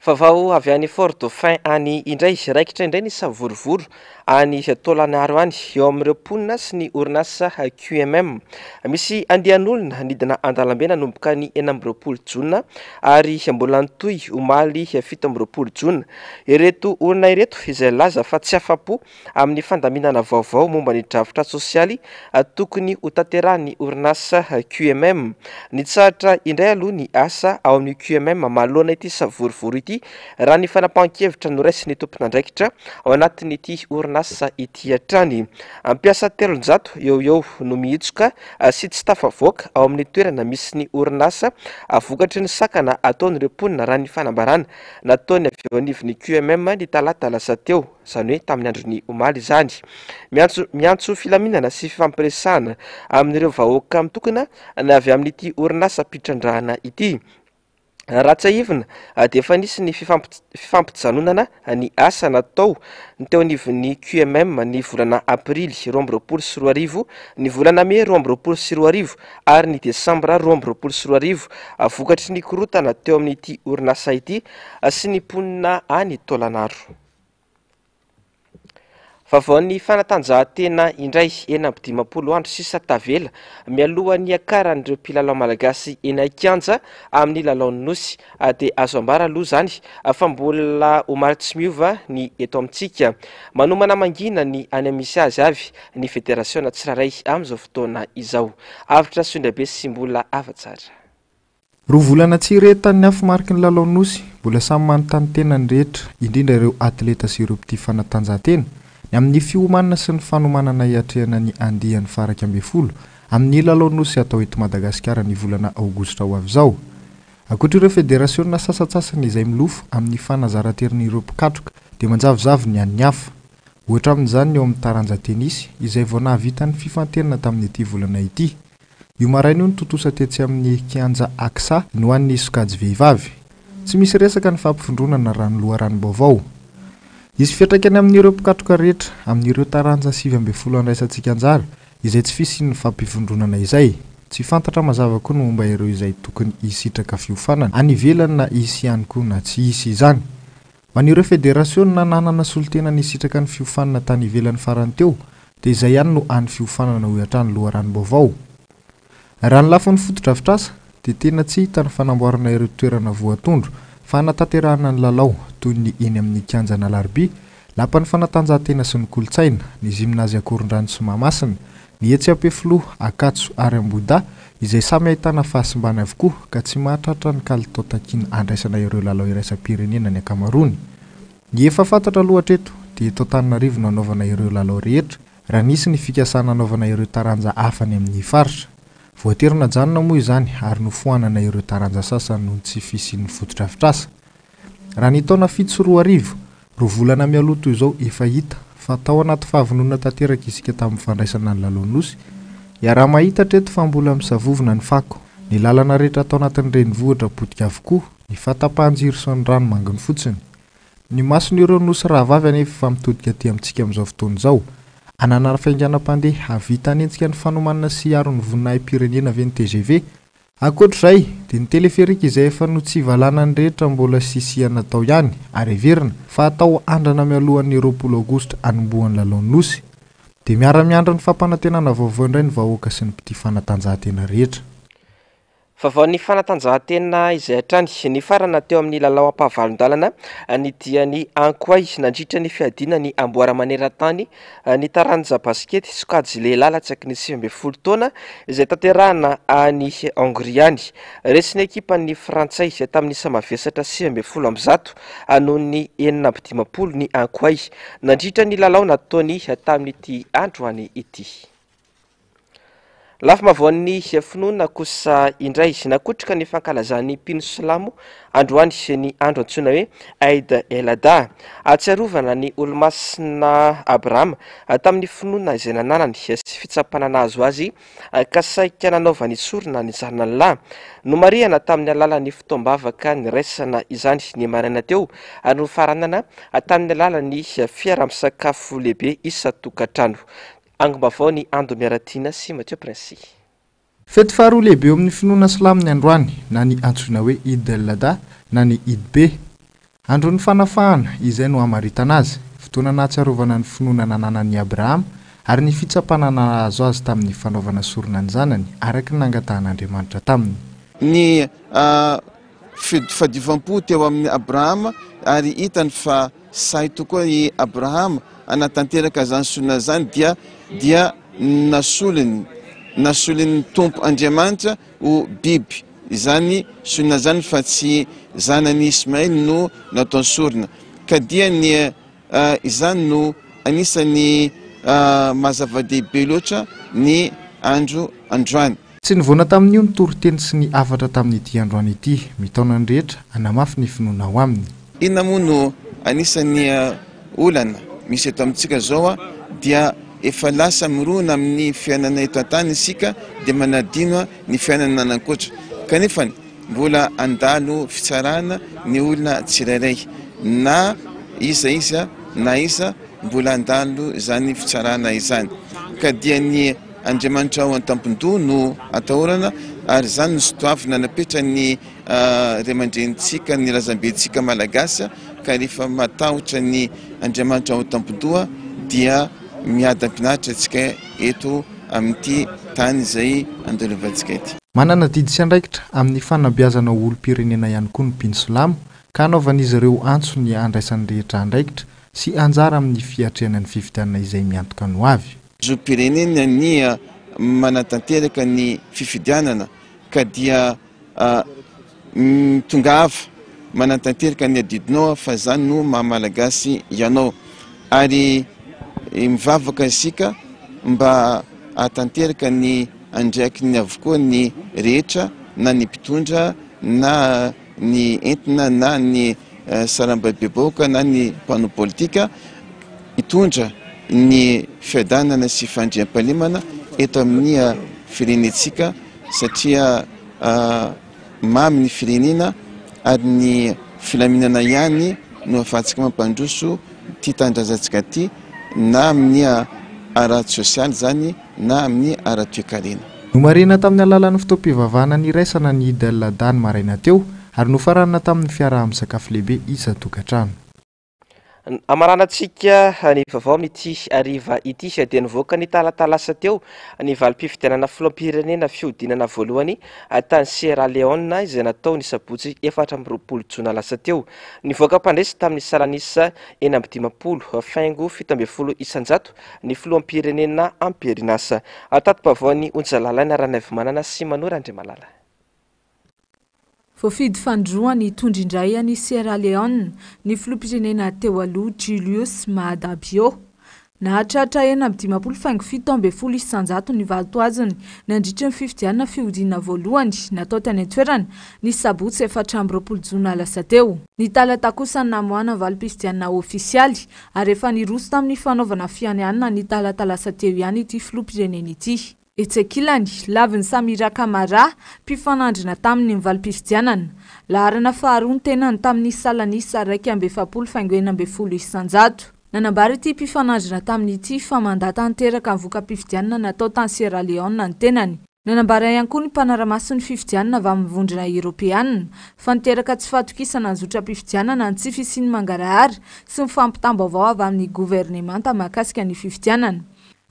Vaovao avy any Fort Dauphin any indray, raikitra indray ny savorovoro any Taolagnaro any, eo amin'ireo mponina sy ny orinasa QMM. Misy andian'olona nidina an-dalambe nanomboka ny 26 jona ary mbola nitohy omaly 27 jona. Ireto olona ireto izay nilaza fa tsy afa-po amin'ny fandaminana vaovao momba ny drafitra sosialy tokony hotanterahin'ny orinasa QMM. Nitsahatra indray aloha ny asa ao amin'ny QMM manoloana ity savorovoro ity raha ny fanapahan-kevitra noraisin'ny tompon'andraikitra ao anatin'ity orinasa ity hatrany. Mpiasa 300 eo ho eo no mihitsoka sy tsy tafavoaka ao amin'ny toerana misy ny orinasa vokatry ny sakana ataon'ireo mponina raha ny fanambarana nataony avy eo anivon'ny QMM ny talata lasa teo. izany hoe tamin'ny andron'ny omaly izany. Miantso miantso filaminana sy fifampiresahana amin'ireo vahoaka mitokona ny avy amin'ity orinasam-pitrandrahana ity. Raha tsiahivina dia efa nisy ny fifampijanonana ny asa natao ny teo anivon'ny QMM ny volana aprily 2022, ny volana mey 2022 ary ny desambra 2022 vokatry ny korontana teo amin'ity orinasa ity sy ny mponina any Taolagnaro. Vaovaon'ny fanatanjahantena indray, 56 andro sisa tavela mialohan'ny hiakaran'ireo mpilalao malagasy eny an-kianja amin'ny lalaon'ny Nosy. Dia azo ambara aloha izany fa mbola omaly tsy miova ny eto amintsika. Manomana mangina ny any amin'ny misy azy avy ny federasiona tsirairay amin'izao fotoana izao. Avotra Soindrabe sy Mbola Havatsara. Roa volana tsy irehetan'ny afo mariky ny lalao Nosy, mbola samy manontany tena ny rehetra, indrindra ireo atleta sy ireo mpitia fanatanjahantena, ny amin'ny fiomanana sy ny fanomanana hiatrehana ny andiany faha-11 amin'ny lalao Nosy hatao eto Madagasikara ny volana aogositra ho avy izao. Ankoatra ireo federasiona sasantsasany izay milofo amin'ny fanazaran-terin'ireo mpikatroka dia manjavozavo ny an'ny hafa. Ohatra amin'izany ny eo amin'ny taranja tenisy izay vao nahavita ny fifantenana tamin'ity volana ity. Io maraina io no tontosa tetsy amin'ny kianja Axa ny ho an'ny sokajy vehivavy. Tsy misy resaka ny fampivondronana raha ny loharanom-baovao. Hisy fiantraikany amin'ireo mpikatroka rehetra amin'ireo taranja 19 andraisantsika anjara izay tsy fisian'ny fampivondronana izay. Tsy fantatra mazava koa ny momba ireo izay tokony hisitraka fiofanana any ivelany na hisy ihany koa na tsy hisy izany. Ho an'ireo federasiona nanana solontena nisitraka ny fiofanana tany ivelany farany teo dia izay ihany no hany fiofanana hoy hatrany loharanom-baovao. Raha ny lafiny fotodrafitrasa dia tena tsy hita ny fanamboarana ireo toerana voatondro fa hanatanterahana ny lalao toy ny eny amin'ny kianjan'Alarobia, lapan'ny fanatanjahantena sy ny kolontsaina, ny gymnase Ankorondrano sy Mahamasina, ny etsy Ampefiloha, Ankatso ary Ambohidahy izay samy ahitana fahasimbany avokoa ka tsy mahatratra ny kalitao takiana handraisana ireo lalao iraisam-pirenena ny ankamaroany. Ny efa fantatra aloha hatreto dia eto Antananarivo no hanaovana ireo lalao rehetra raha nisy ny fikasana hanaovana ireo taranja hafa any amin'ny faritra. Voatery najanona moa izany ary nofoanana ireo taranja sasany noho ny tsy fisian'ny fotodrafitrasa. Raha ny taona 2007, roa volana mialoha toy izao efa hita fa tao anaty fahavononana tanteraka isika tamin'ny fandraisana ny lalao Nosy, iaraha-mahita hatreto fa mbola misavovona ny fako, ny lalana rehetra tao anatin'ny renivohitra potika avokoa, ny fahatapahan-jiro sy ny rano manginy fotsiny. Ny mason'ireo nosy rahavavy anefa efa mitodika aty amintsika amin'izao fotoana izao. Hanana hafainganam-pandeha hahavita hanenjika ny fanomanana sy hiaro ny voninahi-pirenena ve ny tgv? Ankoatra izay, dia ny teleferika izay efa notsivalanan'ny rehetra mbola sisihana tao ihany ary heverina fa hatao andrana mialohan'ny 20 aogositra hanombohan'ny lalaon'ny Nosy. Dia miara-miandry ny fampanantenana vaovao indray ny vahoaka sy ny mpitia fanatanjahantena rehetra. Vaovaon'ny fanatanjahantena izay hatrany. Nifarana teo amin'ny lalao ampahavalon-dalana ny dian'ny Ankoay nandritra ny fiadiana ny amboara maneran-tany ny taranja basikety sokajy lehilahy latsaky ny 19 taona izay tanterahina any Hongrie any. Resin'ny ekipan'ny frantsay tamin'ny isa mavesatra 119 noho ny 56 ny Ankoay nandritra ny lalao nataony tamin'ity androany ity. Lafim-baovaon'ny finoana kosa indray, nakotroka ny fankalazan'ny mpino silamo androany ny andro antsoina hoe Eid el Adha. Ahatsiarovana ny olomasina Abrahama tamin'ny finoana izay nananany sy fitsapana nahazo azy ka saika nanaovany sorona ny zanany lahy. Nomarihana tamin'ny alalan'ny fotoam-bavaka niraisana izany ny maraina teo ary nofaranana tamin'ny alalan'ny fiaraha-misakafo lehibe isan-tokantrano. Angom-baovao ny Ando Miaratiana sy Mathieu Princi. Fety faharoa lehibe eo amin'ny finoana silamo ny androany, na ny antsoina hoe Eid el-Adha na ny Eid be. Andron'ny fanafahana, izay no hamaritana azy, fotoana nahatsiarovana ny finoana nananan'i Abrahama ary ny fitsapana nahazo azy tamin'ny fanaovana sorona ny zanany araka ny nangatahan'Andriamanitra taminy. Ny fadiovam-po teo amin'i Abrahama ary hitany fa sahy tokoa i Abrahama hanatanteraka izany sorona izany dia dia nasoliny nasolin'ny Tompo Andriamanitra ho biby izany sorona izany fa tsy zanany Ismaël no nataony sorona ka dia ny izany no anisan'ny maha zava-dehibe loatra ny andro androany. Tsy nivoana tamin'io ny toriteny sy ny hafatra tamin'ity androany ity. Mitaona ny rehetra hanamafy ny finoana ao aminy. Inona moa no anisan'ny olana misy eto amintsika izao dia efa lasa mirona amin'ny fiainana eto an-tany isika dia manadino ny fiainana any ankoatra kanefa mbola handalo fitsarana ny olona tsirairay na iza iza na iza mbola handalo izany fitsarana izany ka dia ny Andriamanitra ao an-tampon-doha no atahorana ary izany no sotoavina napetran'ny ray aman-drenintsika, ny razambentsika malagasy ka rehefa matahotra ny Andriamanitra ao an-tampon-doha dia miadam-pinaritra isika eto amin'ity tany izay andalovantsika ity. Manana adidy sy andraikitra amin'ny fanabeazana ho olom-pirenena ihany koa ny mpino silamo ka hanaovan'izy ireo antso ny handraisan'ny rehetra andraikitra sy anjara amin'ny fiatrehana ny fifidianana izay miantoka ny hoavy. Zom-pirenena ny manatanteraka ny fifidianana ka dia Mitongava manatanteraka ny adidinao fa izany no maha Malagasy ianao. Ary mivavaka isika mba hahatanteraka ny andraikiny avokoa ny rehetra na ny mpitondra na ny entina na ny sarambabem-bahoaka na ny mpanao politika hitondra ny fiadanana sy fandriampahalemana eto amin'ny firenentsika satria mamy ny firenena ary ny filaminana ihany no ahafahantsika mampandroso ity tanindrazantsika ity na amin'ny ara-tsosialy izany na amin'ny ara-toekarena. Nomarihina tamin'ny alalan'ny fotoam-pivavahana niraisana ny Eid el-Adha ny maraina teo ary nofaranana tamin'ny fiaraha-misakafo lehibe isan-tokantrano. Hamaranantsika ny vaovao amin'ity hariva ity dia nivoaka ny talata lasa teo ny valim-pifidianana filoham-pirenena fihodinana voalohany tany Sierra Leone izay natao ny sabotsy 24 jona lasa teo. Nivoaka mpandresy tamin'ny salan'isa 56 faingo 17% ny filoham-pirenena am-perinasa. Tati-baovaon'i Onja Lalaina Ranaivomanana sy Manoa Randriamalala. Voafidy fanindroany hitondra indray an'i Sierra Leone ny filoham-pirenena teo aloha Julius Maada Bio. Nahatratra 56 faingo 17% ny valitoaziny nandritra ny fifidianana fihodinana voalohany natao tany an-toerana ny sabotsy 24 jona lasa teo. Ny talata kosa no namoahana ny valim-pifidianana ofisialy ary efa niroso tamin'ny fanaovana fianianana ny talata lasa teo ihany ity filoham-pirenena ity. Etsy ankilany, lavin'i Samira Kamara, mpifanandrina taminy ny valim-pifidianana. Laharana faharoa ny tenany tamin'ny salan'isa 41 faingo 16%. Nanambara ity mpifanandrina taminy ity fa mandà tanteraka ny voka-pifidianana natao tany Sierra Leone ny tenany. Nanambara ihany koa ny mpanara-maso ny fifidianana avy amin'ny Vondrona Eoropeana fa niteraka tsy fahatokisana ny zotram-pifidianana ny tsy fisian'ny mangarahara sy ny fampitam-baovao avy amin'ny governemanta mahakasika ny fifidianana.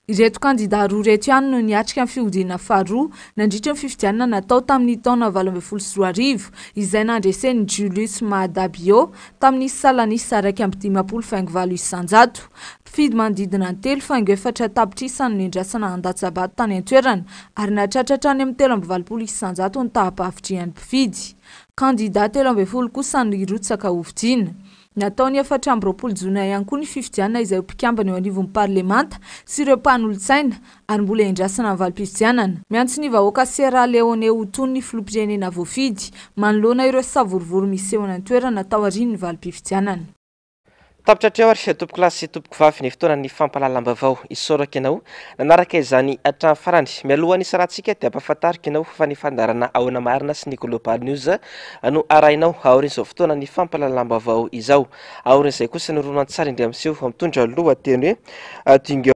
Ireto kandidà roa ireto ihany no niatrika ny fihodinana faharoa nandritra ny fifidianana natao tamin'ny taona 2018, izay nandresen'i Julius Maada Bio tamin'ny salan'isa 51 faingo valo isanjato. Mpifidy manodidina ny telo faingo efatra tapitrisa no nendrasana handatsa-bato tany an-toerana ary nahatratra hatrany amin'ny 83% ny taham-pahavitrihan'ny mpifidy. Kandidà 13 kosa no hirotsaka hofidiana. Natao ny 24 jona ihany koa ny fifidianana izay ho mpikambana eo anivon'ny parlemanta sy ireo mpanolotsaina ary mbola endrasana ny valim-pifidianana. Miantso ny vahoaka Sierra Leone ho tony ny filoham-pirenena voafidy manoloana ireo savorovoro miseho any an-toerana taorian'ny valim-pifidianana. Tapitra hatreo ary tompokolahy sy tompokovavy ny fotoanan'ny fampahalalam-baovao. Isaorako ianao nanaraka izany hatramin'ny farany. Mialohan'ny hisarahantsika dia ampahafantariko ianao fa ny fandaharana Ahoana Marina sy ny Global News no arahinao aorian'izao fotoanan'ny fampahalalam-baovao izao. Aorian'izay kosa ny horonantsary indray miseho mitondra lohateny hoe Dinga.